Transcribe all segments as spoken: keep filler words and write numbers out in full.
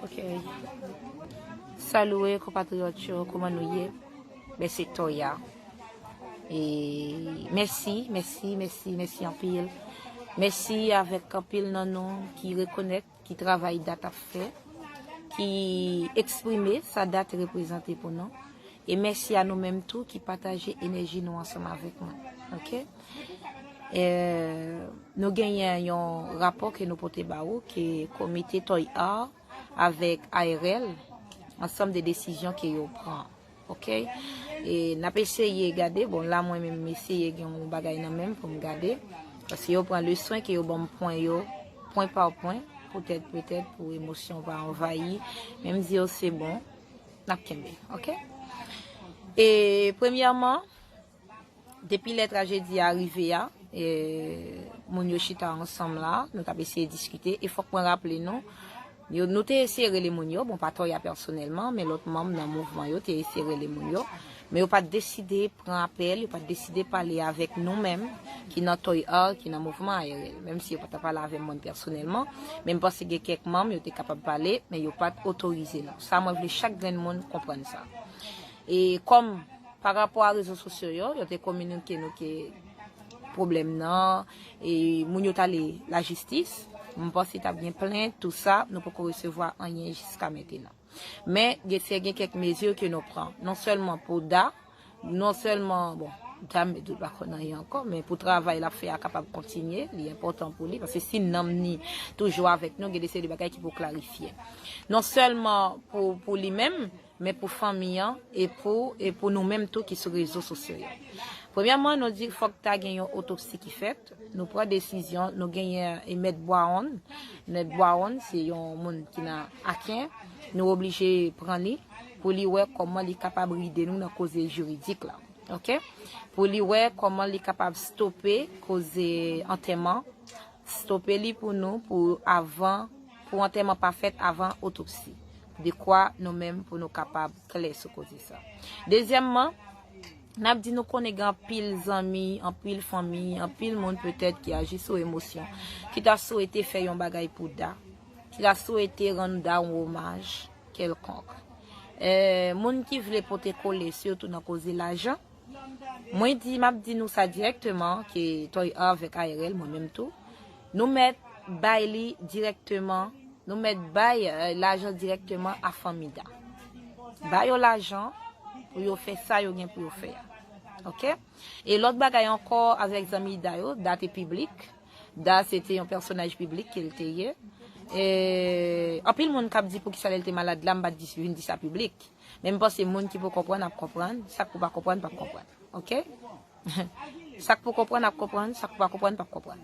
Ok. Salut, konpatriyòt yo, kòman nou ye? Ben, se Toya. E mèsi, mèsi, mèsi, mèsi anpil. Mèsi avèk anpil nan nou ki rekonèt, ki travay Dat ap fè, ki eksprime sa Dat reprezante pou nou. E mèsi a nou menm tou ki pataje enèji nou ansanm avèk mwen. Ok? E, nou genyen yon rapò ke nou pote ba ou, ke komite Toy Art avèk A R L, ansanm de desizyon ke yo pran. Ok? E n ap eseye gade, bon, la mwen menm m eseye gen yon bagay nan men m pou m gade. Paske yo pran le swen ke yo ban m pwen yo, pwen pa pwen, poutèt, poutèt pou emosyon pa anvayi. Men m di yo se bon, n ap kenbe, ok? E premyèman, depi lè trajedi a rive a, e, moun yo chita ansanm la, nou t ap eseye diskite, e fòk mwen raple nou, yo, nou te eseye rele moun yo, bon, pa Toya pèsonèlman, men lòt manm nan mouvman yo te eseye rele moun yo, men yo pa t deside pran apèl, yo pa t deside pale avèk nou menm, ki nan Toy Art, ki nan mouvman A R L. Menm si yo pa t ap pale avè mwen pèsonèlman, men m panse gen kèk manm, yo te kapab pale, men yo pa t otorize nou. Sa, mwen vle chak grenn moun konprann sa. E kòm pa rapò a rezo sosyo yo, yo te kominike nou ke pwoblèm nan, e moun yo t ale lajistis, m panse t ap gen plent, tou sa, nou poko resevwa anyen jiska mentenan. Men, gen, se gen kèk mezi ke nou pran, non sèlman pou Da, non sèlman, bon, Da m, m pa konn anyen ankò, men pou travay l ap fè a kapab kontinye, li enpòtan pou li, paske si nanm ni toujou avèk nou, gen de seri de bagay ki pou klarifye. Non sèlman pou, pou li menm, men pou fanmi an, e pou, e pou nou menm tou ki sou rezo sosyo yo. Premyèman, nou di fòk ta gen yon otopsi ki fèt. Nou pran desizyon, nou genyen e Mèt Bwawon. Mèt Bwawon, se yon moun ki nan Aken. Nou oblije pran li pou li wè kòman li kapab ride nou nan koze jiridik la. Ok? Pou li wè kòman li kapab stope koze antèman, stope li pou nou, pou avan, pou antèman pa fèt avan otopsi. Dekwa nou menm pou nou kapab klè sou koze sa. Dezyèmman, n ap di nou konnen gen anpil zanmi, anpil fanmi, anpil moun petèt ki aji sou emosyon, ki ta swete fè yon bagay pou Da, ki ta swete rann Da yon omaj kèlkonk. E, moun ki vle pote kole, sitou nan koze lajan, mwen di, m ap di nou sa dirèkteman, ke Toy Art avèk A R L, mwen menm tou, nou mèt bay li dirèkteman, nou mèt bay, e, lajan dirèkteman a fanmi Da. Ba yo lajan pou yo fè sa yo gen pou yo fè a. Ok? E lòt bagay ankò avèk zanmi Da yo, Da te piblik. Da se te yon pèsonaj piblik ke l te ye. E, anpil moun k ap di poukisa lè l te malad la, m pa t di, vin di sa piblik. Men m panse moun ki pou konprann ap konprann, sa k pou pa konprann p ap konprann. Ok? Sa k pou konprann ap konprann, sa k pou pa konprann p ap konprann.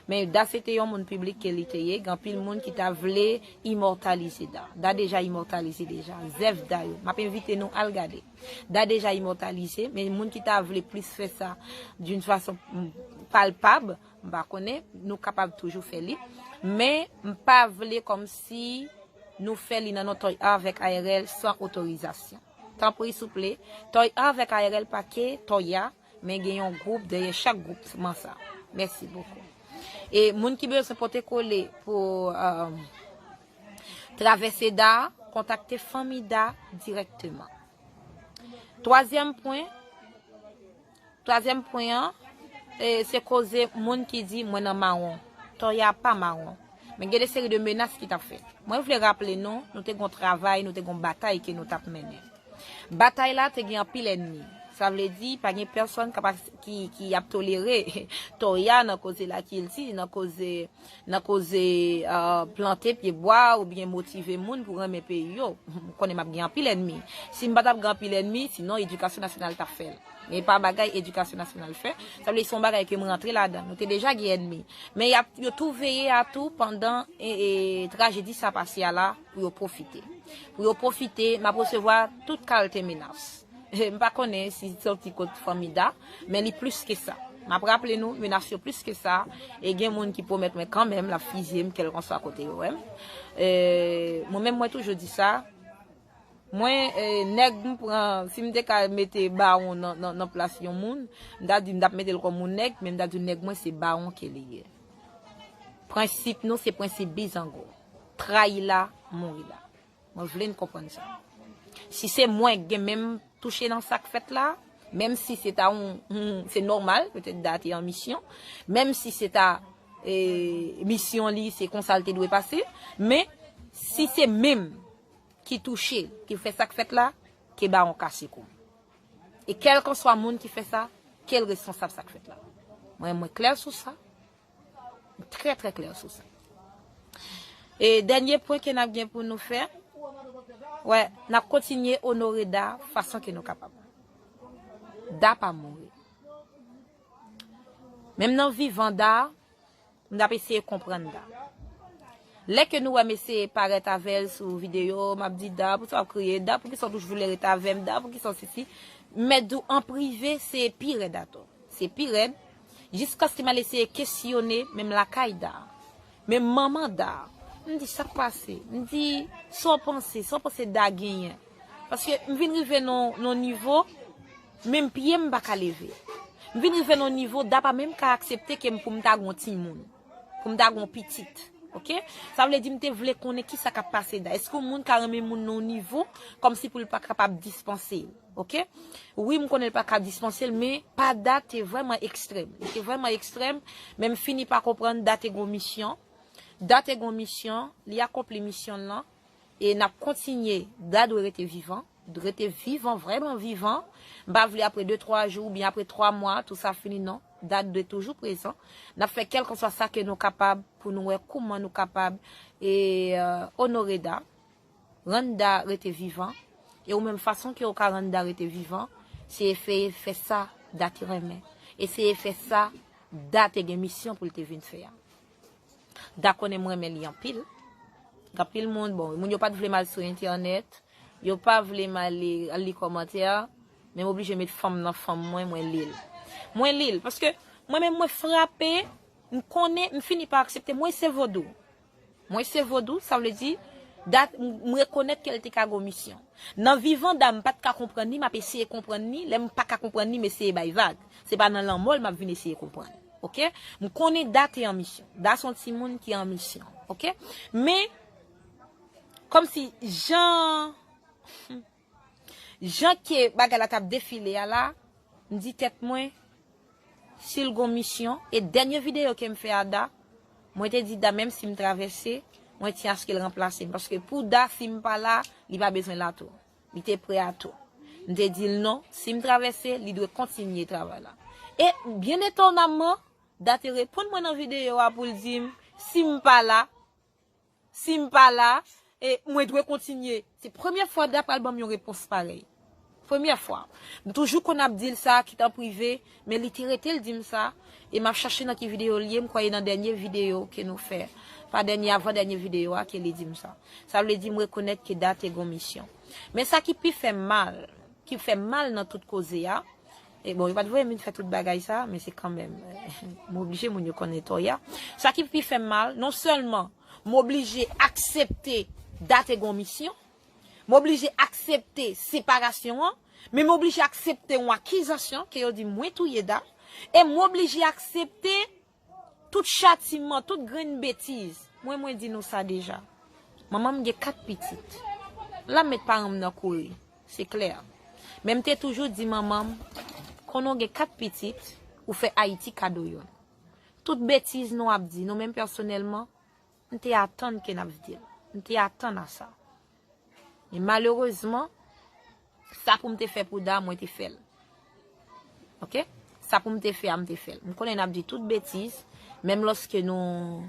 Men Da se te yon moun piblik ke li te ye, gen anpil moun ki ta vle imòtalize Da. Da deja imòtalize deja. Zèv Da yo. M ap envite nou al gade. Da deja imòtalize, men moun ki ta vle plis fè sa d'une façon, mm, palpab, m pa konnen, nou kapab toujou fè li. Men m pa vle kòmsi nou fè li nan non Toy Art avèk A R L san otorizasyon. Tanpri, souple, Toy Art avèk A R L pa ke Toya, men gen yon gwoup dèyè chak gwoup man sa. Mèsi bokou. E moun ki bezwen pote kole pou, e, travèse Da, kontakte fanmi Da dirèkteman. Twazyèm pwen, twazyèm pwen an, e, se koze moun ki di mwen nan mawon. Toya pa mawon. Men gen de seri de menas ki t ap fèt. Mwen vle raple nou, nou te gon travay, nou te gon batay ke nou t ap mennen. Batay la te gen anpil ènmi. Sa vle di, pa gen pèsonn k ap as-, ki, ki ap tolere Toya nan koze lakilti, nan koze, nan koze, e, plante pye bwa oubyen motive moun pou renmen peyi yo. M konnen m ap gen anpil ènmi. Si m pa t ap gen anpil ènmi, sinon edikasyon nasyonal t ap fè l. Men pa bagay edikasyon nasyonal fè. Sa vle di se yon bagay ke m rantre ladan. Nou te deja gen ènmi. Men y ap, yo tou veye a tou pandan, e, e, trajedi sa pase a la pou yo pwofite. Pou yo pwofite, m ap resevwa tout kalte menas. M pa konnen si soti kot fanmi Da, men li plis ke sa. M ap raple nou, menas yo plis ke sa, e gen moun ki pwomèt mwen kanmenm l ap fizye m kèlkanswa kote yo wè m. E, mwen menm, mwen toujou di sa, mwen, e, nèg m pran, si m te ka mete bawon nan, nan, nan plas yon moun, m ta di m t ap mete l kòm yon nèg, men m ta di nèg mwen se bawon ke li ye. Prensip nou se prensip bizango. Trayi la, mouri la. Mwen vle n konprann sa. Si se mwen k gen menm touche nan sa k fèt la, menm si se ta yon, yon- se nòmal, petèt Da te an misyon, menm si se ta e, misyon li, se konsa l te dwe pase, men si se menm ki touche, ki fè sa k fèt la, ke bawon kase kou. E kèlkanswa moun ki fè sa, ke l responsab sa k fèt la. Mwen, mwen klè sou sa. Trè, trè klè sou sa. E dènye pwen ke n ap gen pou nou fè, wè, n ap kontinye onore Da fason ke nou kapab. Da pa mouri. Menm nan vivan Da, m ap eseye konprann Da. Lè ke nou wè m eseye parèt avè l sou videyo, m ap di, Da, poukisa w ap kriye? Da, poukisa w toujou vle ret avè m? Da, poukisa w sesi? M mèt di w an prive, se pi rèd atò. Se pi rèd. Jiskaske m al eseye kesyone, menm lakay Da. Menm manman Da. M di, sa k pase? M di, sa w panse? Sa w panse Da genyen? Paske m vin rive nan nan nivo, menm pye m pa ka leve. M vin rive nan nivo, Da pa menm ka aksepte ke m pou m ta gon timoun, pou m ta gon pitit. Oke? Sa vle di m te vle konnen kisa k ap pase Da. Èske yon moun ka renmen moun nan yon nivo kòmsi pou l pa kapab dispanse l? Oke? Wi, m konnen l pa ka dispanse l, men pa Da te vrèman ekstrèm. Li te vrèman ekstrèm, men m fini pa konprann Da te gon misyon. Da te gon misyon, li akonpli misyon l lan. E n ap kontinye. Da dwe rete vivan. Rete vivan, vrèman vivan. M pa vle apre de, twa jou oubyen apre twa mwa, tou sa fini, non. Da dwe toujou prezan. N ap fè kèlkanswa sa ke nou kapab pou nou wè kouman nou kapab e, e, onore Da, rann Da rete vivan. E ou menm, fason ke ou ka rann Da rete vivan, se eseye fè sa Da te renmen. Eseye fè sa Da te gen misyon pou l te vin fè a. Da konnen m renmen li anpil. Gen anpil moun, bon, moun yo pa t vle m al sou entènèt, yo pa vle m ale al li kòmantè, men m oblije met fanm nan fanm mwen, mwen li l. Mwen li l, paske mwen menm mwen frape, m konnen, m fini pa aksepte, mwen se vodou. Mwen se vodou, sa vle di, Da, m rekonèt ke l te ka gon misyon. Nan vivan Da, m pa t ka konprann li, m ap eseye konprann li, lè m pa ka konprann li, m eseye bay vag. Se pa nan lanmò l m ap vin eseye konprann. Oke? M konnen Da te an misyon. Da se yon timoun ki an misyon. Oke? Men, kòmsi jan, jan ke bagay la t ap defile a la, m di tèt mwen, si l gon misyon, e dènye videyo ke m fè a Da, mwen te di Da, menm si m travèse, mwen tyen aske l ranplase m. Paske pou Da, si m pa la, li pa bezwen la tou. Li te prè a tou. M te di l non, si m travèse, li dwe kontinye travay la. E, byen etonamman, Da te reponn mwen nan videyo a pou l di m, si m pa la, si m pa la, e mwen dwe kontinye. Se premyè fwa Da pral ban m yon repons parèy. Premyè fwa. M toujou konn ap di l sa, kit an prive, men li te rete l di m sa, e m ap chache nan ki videyo l ye, m kwè e nan dènye videyo ke nou fè. Pa dènye, avan dènye videyo a ke li di m sa. Sa vle di m rekonèt ke Da te gon misyon. Men sa ki pi fè m mal, ki fè m mal nan tout koze a, e bon, yo pa t voye m vin fè tout bagay sa, men se kanmenm, m oblije moun yo konnen Toya. Sa ki pi fè m mal, non sèlman m oblije aksepte Da te gon misyon, m oblije aksepte separasyon an, men m oblije aksepte yon akizasyon ke yo di mwen touye Da, e m oblije aksepte tout chatiman, tout grenn betiz. Mwen, mwen di nou sa deja. Manman m gen kat pitit. La m met paran m nan kouri. Se klè. Men m te toujou di manman m, konnen w gen kat pitit, ou fè Ayiti kado youn. Tout betiz nou ap di, nou menm pèsonèlman, m te atann ke n ap di l. M te atann a sa. Men malerezman, sa pou m te fè pou Da, mwen te fè l. Oke? Sa pou m te fè a, m te fè l. M konnen n ap di tout betiz, menm lòske nou,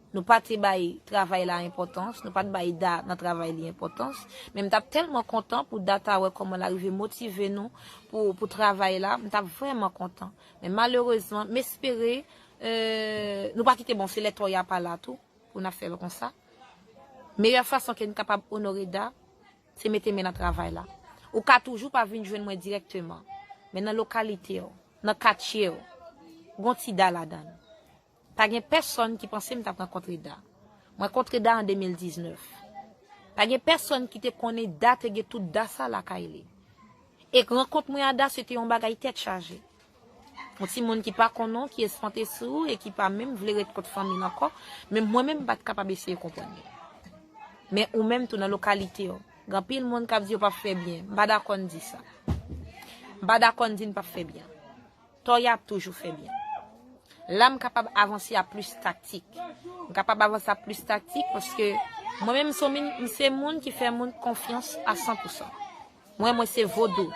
nou pa te bay travay la enpòtans, nou pa t bay Da nan travay li enpòtans, men m t ap tèlman kontan pou Da ta wè kòman l arive motive nou pou, pou travay la, m t ap vrèman kontan. Men malerezman, m espere, e, nou pa kite, bon, se lè Toya pa la tou, pou n ap fè l konsa. Meyè fason ke n kapab onore Da, se mete men nan travay la. Ou ka toujou pa vin jwenn mwen dirèkteman, men nan lokalite w, nan katye w, gon ti Da ladan l. Pa gen pèsonn ki panse m t ap rankontre Da. Mwen kontre Da an de mil diznèf. Pa gen pèsonn ki te konnen Da te gen tout Da sa lakay li. E rankont mwen a Da, se te yon bagay tèt chaje. Yon timoun ki pa konnen w, ki espante sou ou e ki pa menm vle ret kot fanmi l ankò, men mwen menm m pa t kapab eseye konprann li. Men ou menm tou nan lokalite w, gen anpil moun k ap di yo p ap fè byen. M pa dakò n di sa. M pa dakò n di n p ap fè byen. Tòya ap toujou fè byen. La, m kapab avanse a plis taktik. M kapab avanse a plis taktik paske mwen menm, m se moun, m se moun ki fè moun konfyans a san pou san. Mwen, mwen se vodou.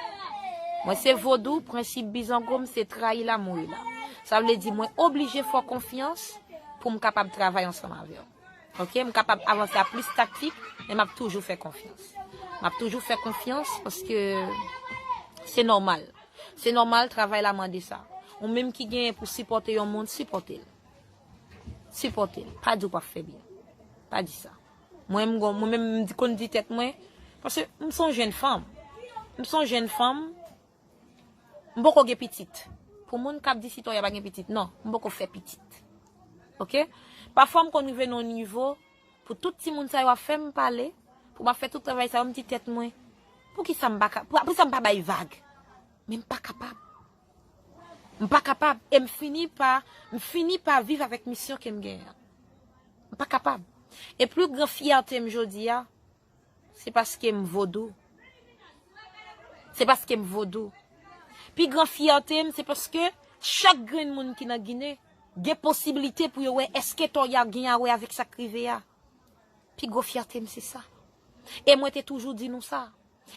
Mwen se vodou, prensip bizango m se trayi la, mouri la. Sa vle di mwen oblije fè w konfyans pou m kapab travay ansanm avè w. Ok, m kapab avanse a plis taktik, men m ap toujou fè konfyans. M ap toujou fè konfyans paske se nòmal. Se nòmal, travay la mande sa. Ou menm ki genyen pou sipòte yon moun, sipòte l. Sipòte l. Pa di w p ap fè byen. Pa di sa. Mwen, m gon, mwen menm, m di, konn di tèt mwen, paske m se yon jèn fanm. M se yon jèn fanm, m poko gen pitit. Pou moun k ap di si Tòya pa gen pitit, non, m poko fè pitit. Ok? Pafwa m konn rive nan yon nivo, pou tout timoun sa yo ap fè m pale, pou m ap fè tout travay sa yo, m di tèt mwen, poukisa m pa ka, pou, poukisa m pa bay vag? Men m pa kapab. M pa kapab. E m fini pa, m fini pa viv avèk misyon ke m genyen an. M pa kapab. E pli gran fyète m jodi a, se paske m vodou. Se paske m vodou. Pi gran fyète m, se paske chak grenn moun ki nan Ginen gen posiblite pou yo wè èske Tòya gen a wè avèk sa k rive a. Pi gwo fyète m se sa. E mwen te toujou di nou sa.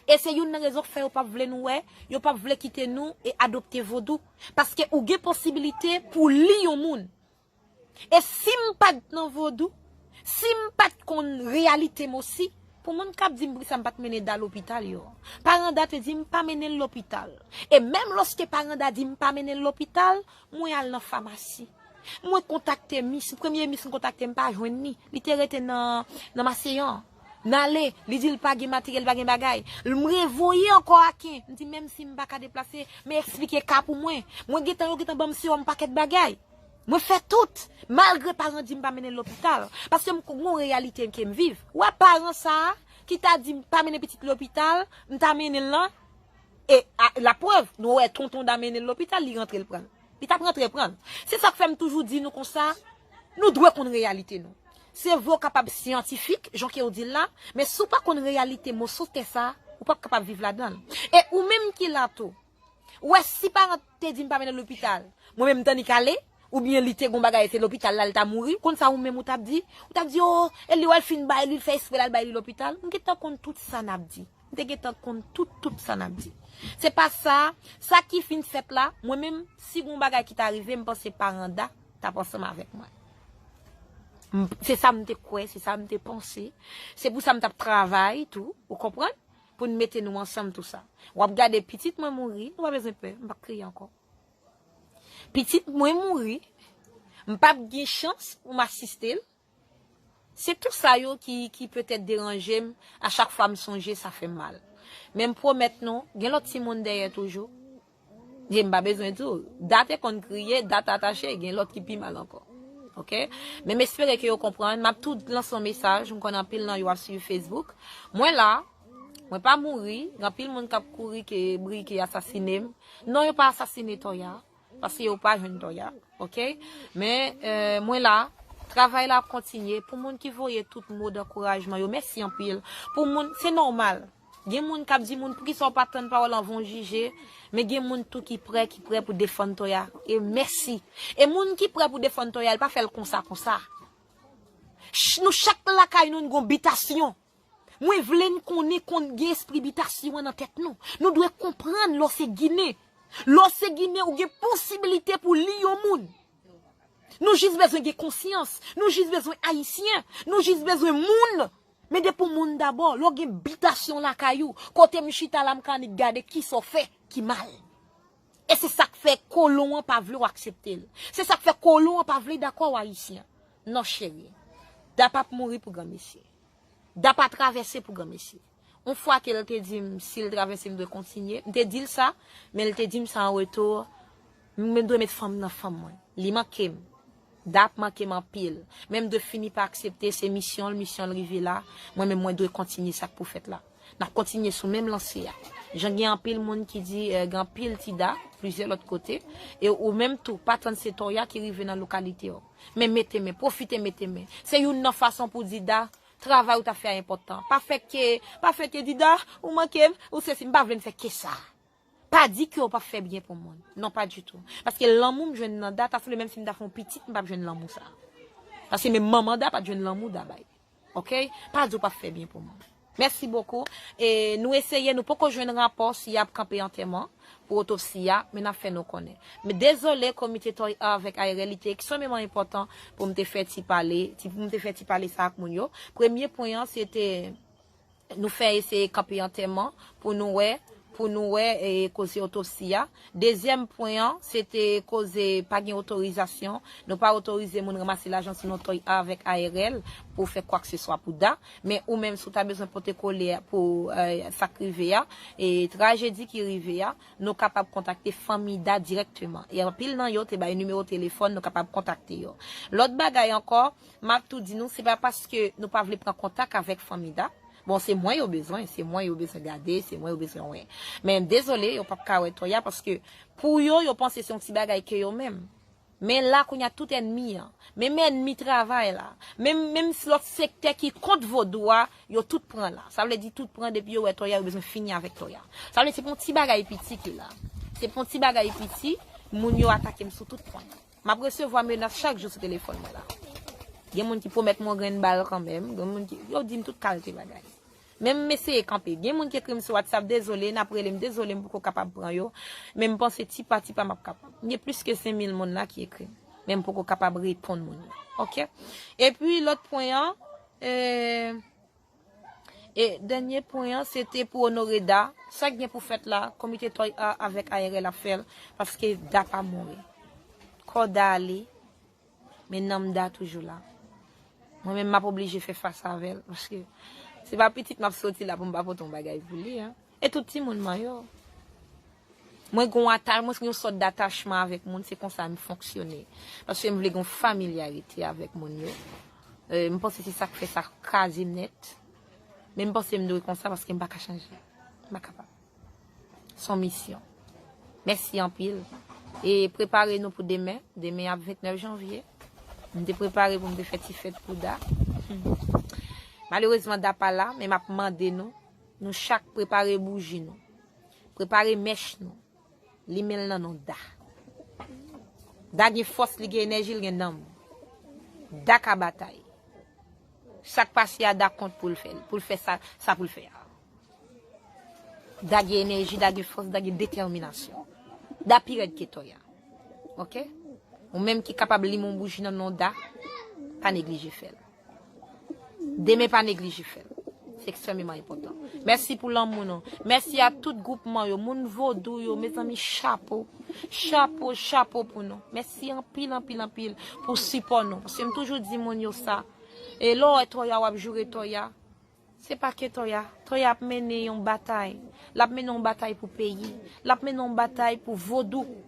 E se youn nan rezon k fè yo p ap vle nou wè, yo p ap vle kite nou e adopte vodou. Paske ou gen posiblite pou li yon moun. E si m pa t nan vodou, si m pa t konn reyalite m osi, pou moun k ap di m poukisa m pa t mennen Da lopital yo. Paran Da te di m pa mennen l lopital. E menm lòske paran Da di m pa mennen l lopital, mwen al nan famasi. Mwen kontakte mis, premye mis m kontakte m pa jwenn li. Li te rete nan, nan Maseyan. N ale, li di l pa gen materyèl, pa gen bagay. M revoye ankò Aken. M di menm si m pa ka deplase, men eksplike ka pou mwen. Mwen gentan, yo gentan ban m sewòm pakèt bagay. Mwen fè tout, malgre paran di m pa mennen l lopital. Paske m gen yon reyalite ke m viv. Ou wè paran sa a, ki ta di m pa mennen pitit lopital, m ta mennen l lan. E a, laprèv, nou wè tonton Da mennen l lopital, li rantre l pran l. Li t ap rantre pran l. Se sa k fè m toujou di nou konsa, nou dwe konn reyalite nou. Se vre w kapab syantifik, jan ke w di l la, men si w pa konn reyalite moso tè sa, ou p ap kapab viv ladan l. E ou menm ki la tou, ou wè si paran te di m pa mennen l lopital, mwen menm m t annik ale, oubyen li te gon bagay, se lopital la l ta mouri, konn sa ou menm ou t ap di? Ou t ap di, o, e li wè l fin bay li, l fè espre l al bay li lopital. M gentan konn tout sa n ap di. M te gentan konn tout, tout sa n ap di. Se pa sa, sa ki fin fèt la, mwen menm, si gon bagay ki ta rive, m panse paran Da t ap ansanm avèk mwen. M, se sa m te kwè, se sa m te panse. Se pou sa m t ap travay tou, ou konprann? Pou n mete nou ansanm tou sa. W ap gade pitit mwen mouri, nou pa bezwen pè, m p ap kriye ankò. Pitit mwen mouri, m p ap gen chans pou m asiste l. Se tou sa yo ki, ki petèt deranje m, a chak fwa m sonje, sa fè m mal. Men m pwomèt nou, gen lòt timoun dèyè toujou. E m pa bezwen di w, Da te konn kriye, Da t atache, gen lòt ki pi mal ankò. Ok? Men m espere ke yo konprann. M ap tou lanse yon mesaj, m konnen anpil nan yo ap swiv Facebook. Mwen la, mwen pa mouri, gen anpil moun k ap kouri ke bri ke asasine m. Non, yo pa asasine Tòya, paske yo pa jwenn Tòya. Ok? Men, euh, mwen la, travay la ap kontinye. Pou moun ki voye tout mo dankourajman yo, mèsi anpil. Pou moun, se nòmal. Gen moun k ap di moun, poukisa w pa tann pawòl anvan w jije? Men gen moun tou ki prè, ki prè pou defann Tòya. E mèsi. E moun ki prè pou defann Tòya, l pa fè l konsa, konsa. Ch-, nou chak lakay nou, n gon bitasyon. Mwen vle n konnen konn gen espri bitasyon an nan tèt nou. Nou dwe konprann lè w se Ginen. Lè w se Ginen, ou gen posibilite pou li yon moun. Nou jis bezwen gen konsyans. Nou jis bezwen Ayisyen. Nou jis bezwen moun. Men depi w moun dabò, lè w gen bitasyon lakay ou, kote m chita la, m ka annik gade kisa w fè ki mal. E se sa k fè kolon an pa vle w aksepte l. Se sa k fè kolon an pa vle dakò w Ayisyen. Non, cheri. Da p ap mouri pou granmesi. Da pa travèse pou granmesi. Yon fwa ke l te di m, si l travèse, m dwe kontinye. M te di l sa, men l te di m sa an retou, m dwe met fanm nan fanm mwen. Li manke m. Da ap manke m anpil. Men m dwe fini pa aksepte, se misyon l, misyon l rive la. Mwen menm, mwen dwe kontinye sa k pou fèt la. N ap kontinye sou menm lanse a. Jan gen anpil moun ki di, eh, gen anpil ti Da, plizyè lòt kote. E ou menm tou, pa tann se Tòya ki rive nan lokalite w. Men mete men, pwofite mete men. Se youn nan fason pou di Da, Travay ou t ap fè a enpòtan. Pa fè ke, pa fè ke Dida, ou manke m, ou sesi, m pa vle m fè ke sa. Pa di ke w p ap fè byen pou moun. Non, pa ditou. Paske lanmou m jwenn nan Da, ta sanble menm si m ta fè yon pitit, m p ap jwenn lanmou sa. Paske menm manman Da pa t jwenn lanmou Da bay. Ok? Pa di w p ap fè byen pou moun. Mèsi bokou. E nou eseye, nou poko jwenn rapò si y ap kanpe antèman pou otopsi a, men n ap fè nou konnen. Men dezole, komite Toya avèk A R L, li te ekstrèmeman enpòtan pou m te fè ti pale, ti, pou m te fè ti pale sa ak moun yo. Premye pwen an, se te nou fè eseye kanpe antèman pou nou wè, pou nou wè, e, koze otopsi a. Dezyèm pwen an, se te koze pa gen otorizasyon. Nou pa otorize moun ranmase lajan sou non Toya avèk A R L pou fè kwakseswa pou Da. Men ou menm, si w ta bezwen pote kole pou, e, sa k rive a, e trajedi ki rive a, nou kapab kontakte fanmi Da dirèkteman. E anpil nan yo te bay nimewo telefòn, nou kapab kontakte yo. Lòt bagay ankò, m ap tou di nou, se pa paske nou pa vle pran kontak avèk fanmi Da. Bon, se mwen yo bezwen, se mwen yo bezwen gade, se mwen yo bezwen wè. Men dezole, yo p ap ka wè Toya paske pou yo, yo panse se yon ti bagay ke yo menm. Men la, kounye a, tout ènmi an, menm ènmi travay la, menm, menm lòt sektè ki kont vodou a, yo tout pran la. Sa vle di tout pran, depi yo wè Toya, yo bezwen fini avèk Toya. Sa vle di se pou yon ti bagay piti ki la. Se pou yon ti bagay piti, moun yo atake m sou tout pwen. M ap resevwa menas chak jou sou telefòn mwen la. Gen moun ki pwomèt mwen yon grenn bal kanmenm, gen moun ki, yo di m tout kalte bagay. Men m eseye kanpe. Gen moun ki ekri m sou WhatsApp, dezole, n ap rele m, dezole, m poko kapab pran yo. Men m panse ti pa ti pa m ap kapab. M gen plis ke senk mil moun la ki ekri m. Men m poko kapab reponn moun yo. Ok? Epi lòt pwen an, e, e dènye pwen an, se te pou onore Da. Sa k gen pou fèt la, komite Toya avèk A R L ap fè l, paske Da pa mouri. Kò Da ale, men nanm Da toujou la. Mwen menm, m ap oblije fè fas avè l, paske se pa pitit m ap soti la pou m pa pote yon bagay pou li, en. E tout timoun mwen yo. Mwen gen yon ata-, mwen gen yon sòt datachman avèk moun, se konsa m fonksyone. Paske m vle gen yon familyarite avèk moun yo. E, m panse se sa k fè sa kraze m nèt. Men m panse m dwe konsa paske m pa ka chanje. M pa kapab. Se yon misyon. Mèsi anpil. E prepare nou pou demen. Demen ap ventnèf janvye. M te prepare pou m te fè ti fèt pou Da. Malerezman, Da pa la, men m ap mande nou, nou chak prepare bouji nou. Prepare mèch nou. Limen l nan non Da. Da gen fòs, li gen enèji, li gen nanm. Da ka batay. Sa k pase a, Da kont pou l fè l, pou l fè sa, sa pou l fè a. Da gen enèji, Da gen fòs, Da gen detèminasyon. Da pi rèd ke Toya. Ok? Ou menm ki kapab limen yon bouji nan non Da, pa neglije fè l. Demen pa neglije fè l. Se ekstrèmeman enpòtan. Mèsi pou lanmou nou. Mèsi a tout gwoupman yo, moun vodou yo, mezanmi, chapo. Chapo, chapo pou nou. Mèsi anpil, anpil, anpil pou sipò nou. Paske m toujou di moun yo sa. E lè w wè Toya, w ap joure Toya. Se pa ke Toya. Toya ap mennen yon batay. L ap mennen yon batay pou peyi. L ap mennen yon batay pou vodou.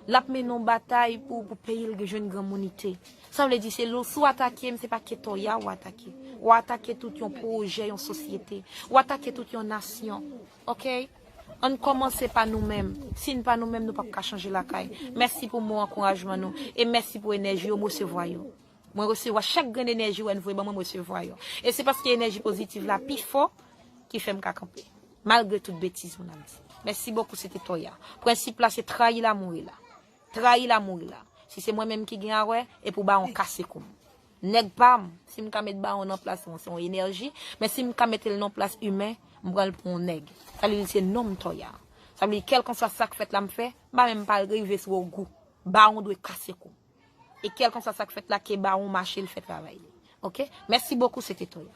L ap mennen yon batay pou, pou peyi l jwenn granmounite. Sa vle di, se lou, si w atake m, se pa ke Toya w atake. W atake tout yon pwojè, yon sosyete. W atake tout yon nasyon. Ok? Ann kòmanse pa nou menm. Si n pa nou menm, nou p ap ka chanje lakay. Mèsi pou mo ankourajman nou. E mèsi pou enèji yo, m resevwa yo. Mwen resevwa chak grenn enèji w wè n voye ban mwen, m resevwa yo. E se paske enèji pozitiv la pi fò ki fè m ka kanpe. Malgre tout betiz moun ap di. Mèsi bokou, se te Toya. Prensip la, se trayi l a mouri la. Trayi l a mouri la. Si se mwen menm ki gen a wè, e pou bawon kase kou m. Nèg pa m, si m ka met bawon nan plas mwen, se yon enèji, men si m ka mete l nan plas imen, m pran l pou yon nèg. Sa vle di se non m Toya. Sa vle di kèlkanswa sa k fèt la m fè, m pa menm pa rive sou ogou. Bawon dwe kase kou m. E kèlkanswa sa k fèt la, ke bawon mache, l fè travay li. Ok? Mèsi bokou, se te Toya.